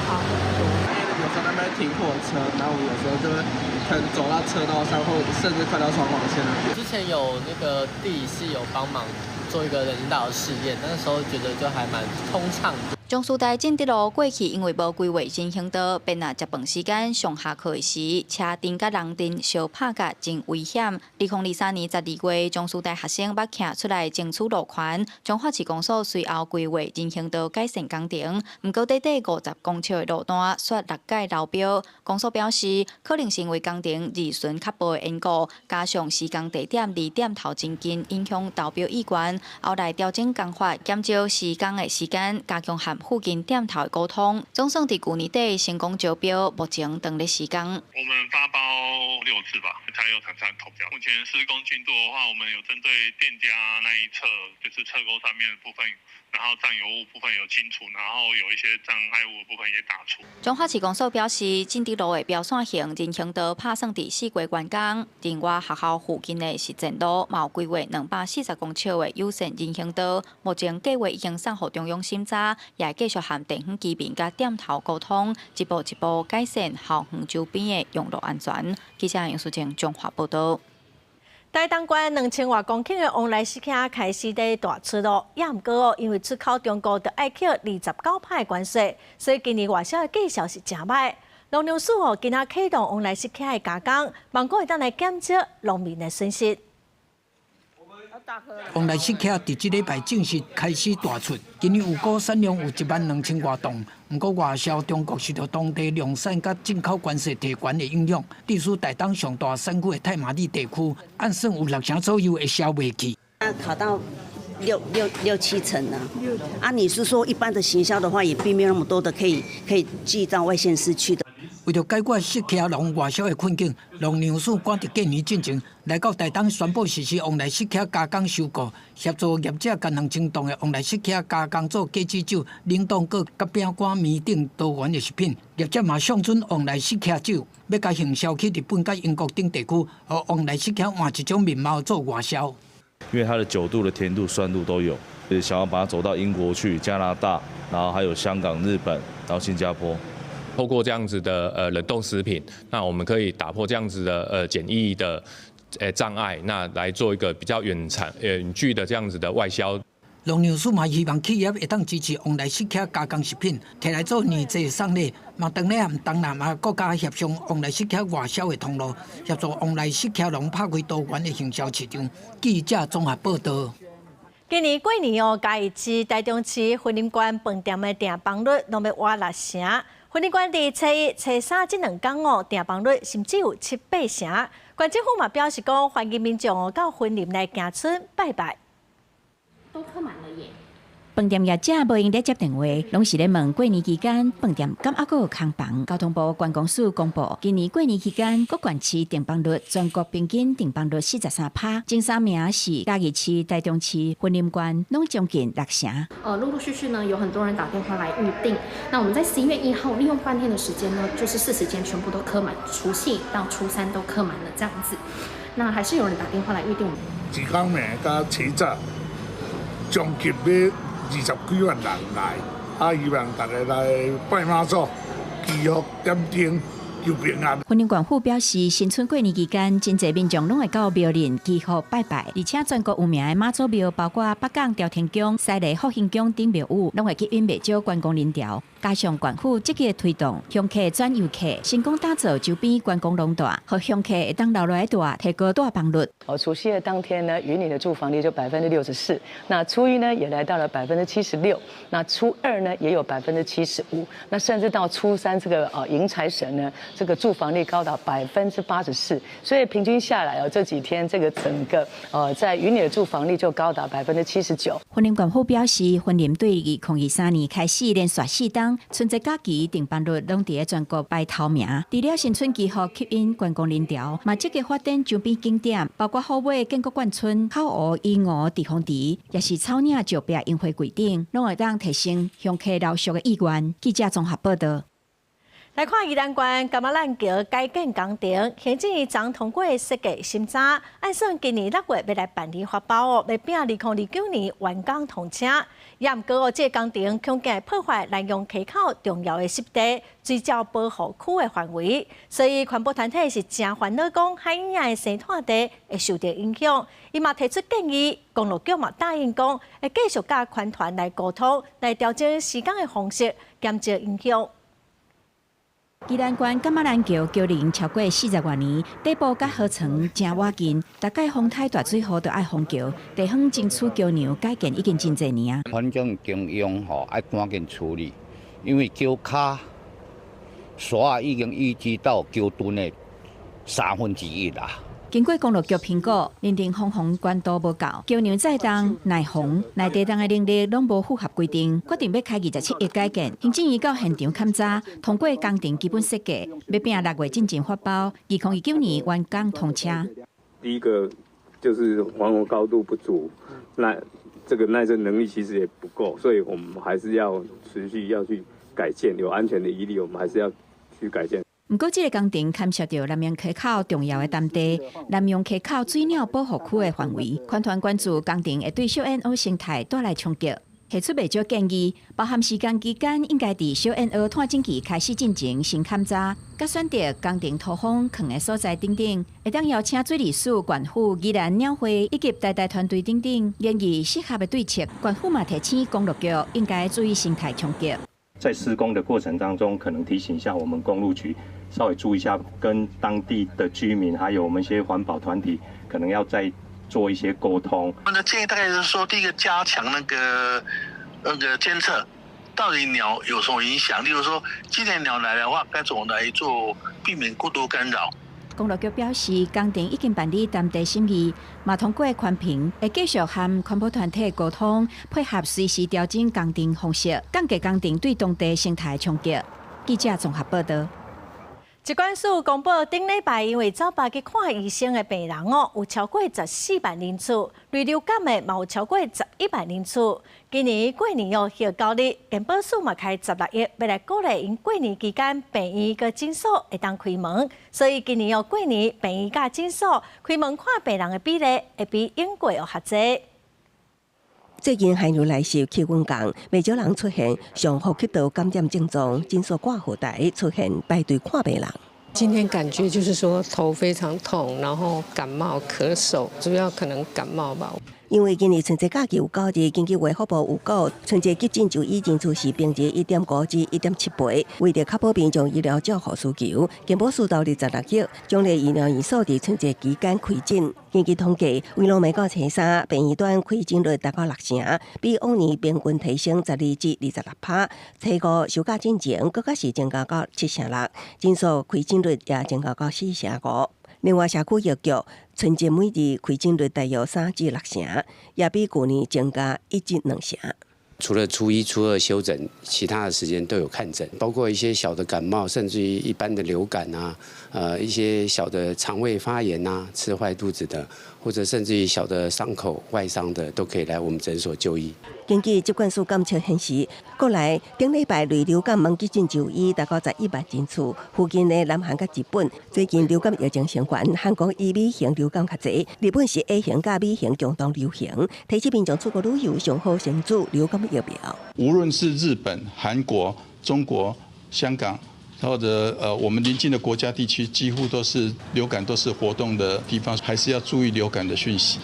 好很多。有時候那邊停貨車，然後我有時候就會可能走到車道上，或甚至快到雙黃線那邊。之前有那個地理系有幫忙做一個人行道的試驗，那時候覺得就還蠻通暢的。彰師大進德路過去因為無規劃人行道，便若食飯時間上下課時，車陣佮人陣相拍佮真危險。2023年12月，彰師大學生欲徛出來爭取路權，彰化市公所隨後規劃人行道改善工程，毋過短短50公尺的路段，煞六擺流標。公所表示，可能是因為工程二巡較薄的緣故，加上施工地點離店頭真近，影響投標意願。後來調整工法，減少施工的時間，加強和附近店頭的溝通，總算佇舊年底成功招標，目前正咧施工。我們發包6次吧，才有廠商投標。目前施工進度的話，我們有針對店家那一側，就是側溝上面的部分，然後佔有物部分有清除，然後有一些障礙物的部分也打除。彰化市公所表示，進德路的標線型人行道拍算佇4月完工。另外，學校附近的實踐路嘛有規劃240公尺的友善人行道，目前計劃已經送予中央審查，也會繼續和地方居民佮店頭溝通，一步一步改善校園周邊的用路安全。記者楊淑靜彰化報導。台東縣2000外公頃的旺來蝕仔開始咧大出囉，也毋過哦，因為出口中國著愛扣29%的關稅，所以今年外銷的績效是誠䆀。農糧署哦，今仔啟動旺來蝕仔的加工，望講會當來減少農民的損失。旺來蝕仔佇這禮拜正式開始大出，今年預估產量有1萬2000外噸，毋過外銷中國受著當地量產佮進口關稅提懸的影響，致使台東上大產區的太麻里地區，按算有6成左右會銷袂去。卡到六七成啊！啊，你是說一般的行銷的話，也並沒有那麼多的可以寄到外縣市去的。為著解決蝕仔農外銷的困境，農糧署趕佇過年進前來到台東宣布實施旺來蝕仔加工收購，協助業者將2000噸的旺來蝕仔加工做果子酒、冷凍果、佮餅乾、麵等多元的食品。業者嘛上準旺來蝕仔酒，欲共行銷去日本佮英國等地區，予旺來蝕仔換一種面貌做外銷。因為它的酒度的甜度、酸度都有，想要把它走到英國去、加拿大，然後還有香港、日本，然後新加坡。透過這樣子的冷凍食品，那我們可以打破這樣子的檢疫的障礙，那來做一個比較遠產遠距的這樣子的外銷。農糧署嘛希望企業會當支持旺來蝕仔加工食品，提來做年節送禮，嘛當咧和東南亞國家協商旺來蝕仔外銷的通路，協助旺來蝕仔農拍開多元的行銷市場。記者綜合報導。今年過年哦，嘉義市、台中市、雲林縣飯店的訂房率攏欲倚6成。雲林縣佇初一、初三這兩工哦，訂房率甚至有七八成。縣政府嘛表示講，歡迎民眾哦到雲林來行村拜拜。都客滿了耶。飯店業者無閒咧接電話，攏是咧問過年期間飯店敢猶閣有空房。交通部觀光署公布，今年過年期間各縣市訂房率全國平均訂房率43%，前三名是嘉義市、台中市、雲林縣，攏將近六成。陸陸續續呢，有很多人打電話來預訂。那我們在11月1號利用半天的時間呢，就是40間全部都客滿，除夕到初三都客滿了，這樣子。那還是有人打電話來預訂。一工暝佮起早，將近欲20幾萬人來，啊，希望大家來拜媽祖，祈福點燈，求平安。雲林縣府表示，新春過年期間，真濟民眾攏會到廟裡祈福拜拜，而且全國有名的媽祖廟，包括北港朝天宮、西螺福興宮等廟宇，攏會吸引袂少觀光人潮。加上縣府積極推動鄉客轉遊客，成功打造周邊觀光廊道，予鄉客會當留落來蹛，提高蹛房率。哦，除夕的當天呢，雲林的住房率就64%，那初一呢也來到了76%，那初二呢也有75%，那甚至到初三這個迎財神呢，這個住房率高達84%，所以平均下來哦，這幾天這個整個在雲林的住房率就高達79%。雲林縣府表示，雲林對2023年開始連續4冬春節假期訂房率攏佇全國排頭名。除了新春祈福吸引觀光人潮，嘛積極發展周邊景點，包括虎尾建國貫村、口湖、鶯湖、池風池，抑是草嶺石壁櫻花季等，攏會當提升鄉客留宿的意願。記者綜合報道。來看宜蘭縣柑仔蘭橋改建工程，行政院昨通過設計審查，按算今年6月欲來辦理發包哦，欲拼2029年完工通車。也毋過哦，這個工程恐驚破壞蘭陽溪口重要的濕地、水鳥保護區的範圍，所以環保團體是誠煩惱，講海湧的生態地會受著影響。伊嘛提出建議，公路局嘛答應講會繼續佮環團來溝通，來調整施工的方式，減少影響。宜蘭縣柑仔蘭橋橋齡超過40外年，底部佮河床誠倚近，逐擺風颱大水雨就愛封橋，地方爭取橋梁改建已經真濟年啊。環境中央吼愛趕緊處理，因為橋跤沙已經淤積到橋墩的1/3啦。經過公路局評估，認定防洪高度無夠，橋梁載重、耐洪、耐地動的能力攏無符合規定，決定欲開27億改建。行政院到現場勘查，通過工程基本設計，欲拼6月進前發包，2029年完工通車。第一個就是防洪高度不足，那這個耐震能力其實也不夠，所以我們還是要持續要去改建，有安全的疑慮，我們還是要去改建。毋過，這個工程牽涉著蘭陽溪口重要的淡地，蘭陽溪口水鳥保護區的範圍，環團關注工程會對小燕鷗生態帶來衝擊，提出袂少建議，包含施工期間應該佇小燕鷗湠進期開始進行先勘查，佮選擇工程土方囥的所在等等，會當邀請水利署、縣府、宜蘭鳥會以及台大團隊等等，研議適合的對策。縣府嘛提醒公路局應該注意生態衝擊。在施工的過程當中，可能提醒一下我們公路局，稍微注意一下，跟當地的居民，還有我們一些環保團體，可能要再做一些溝通。我們的建議大概就是說，第一個加強那個監測，到底鳥有什麼影響？例如說，今年鳥來的話，該怎麼來做，避免過度干擾。公路局表示，工程已經辦理當地審議，嘛通過環評，會繼續和環保團體溝通，配合隨時調整工程方式，降低工程對當地生態衝擊。記者綜合報道。疾管署公布，頂禮拜因為走罷去看醫生的病人哦，有超過14萬人次，類流感的嘛有超過11萬人次。今年過年哦，歇9日，健保署嘛開16億，欲來鼓勵𪜶過年期間病院佮診所會當開門，所以今年哦過年病院佮診所開門看病人的比例會比往過哦較濟。最近寒流來襲，氣溫降，袂少人出現上呼吸道感染症狀，診所掛號台出現排隊看病人。今天感覺就是說頭非常痛，然後感冒、咳嗽，主要可能感冒吧。因為今年春節假期有9日，根據衛福部預估，春節急診就醫人數是平日1.5至1.7倍。為著確保民眾醫療照護需求，健保署投入16億，獎勵醫療院所佇春節期間開診。根據統計，維羅美到初三，病院端開診率達到六成，比往年平均提升12至26%。初五收假進前，閣較是增加到7.6%，診所開診率也增加到4.5%。另外，社區藥局春節每日開診率大約3至6成，也比舊年增加1至2成。除了初一、初二休診，其他的時間都有看診，包括一些小的感冒，甚至於一般的流感啊，一些小的腸胃發炎啊，吃壞肚子的，或者甚至於小的傷口外傷的，都可以來我們診所就醫。根據疾管署監測顯示，國內頂禮拜類流感門急診就醫達到11萬人次，附近的南韓佮日本最近流感疫情升懸，韓國以 B 型流感較濟，日本是 A 型佮 B 型共同流行，提醒民眾出國旅遊上好先注流感疫苗。無論是日本、韓國、中國、香港，或者我們鄰近的國家地區，幾乎都是流感都是活動的地方，還是要注意流感的訊息。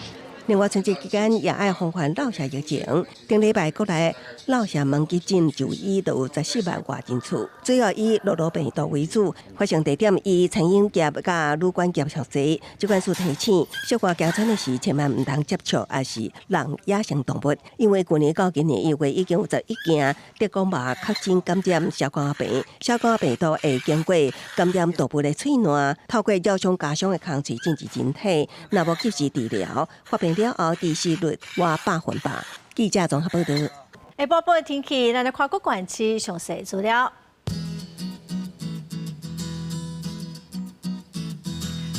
另外，春節期間也愛防範落舍疫情。頂禮拜國內落舍門急診就醫都有14萬外人次，主要以諾如病毒為主，發生地點以餐飲業佮旅館業上濟。疾管署提醒，小可驚喘的時，千萬毋通接觸，抑是人野生動物，因為去年到今年1月已經有11件德國馬確診感染消化病，消化病毒會經過感染動物的喙瀾，透過咬傷加傷的空喙進入人體，若無及時治療，發病了後致死率倚100%。記者綜合報導。下晡晡的天氣，咱來看各縣市詳細資料。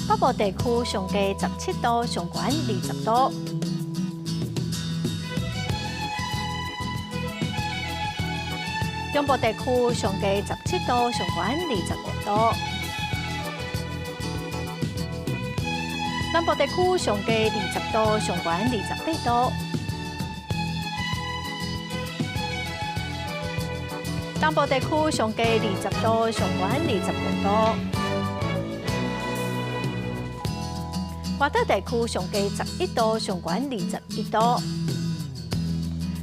北部地區上低17度，上懸20度。中部地區上低17度，上懸25度。南部地區上低20度，上懸28度。東部地區上低20度，上懸25度。外島地區上低11度，上懸21度。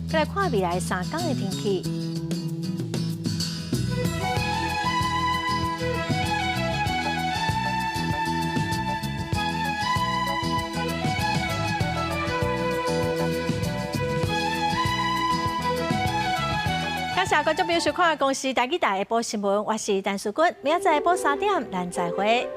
再來看未來3天的天氣。感謝觀眾朋友收看公視台語台下晡新聞，我是陳淑君，明仔載下晡3點，咱再會。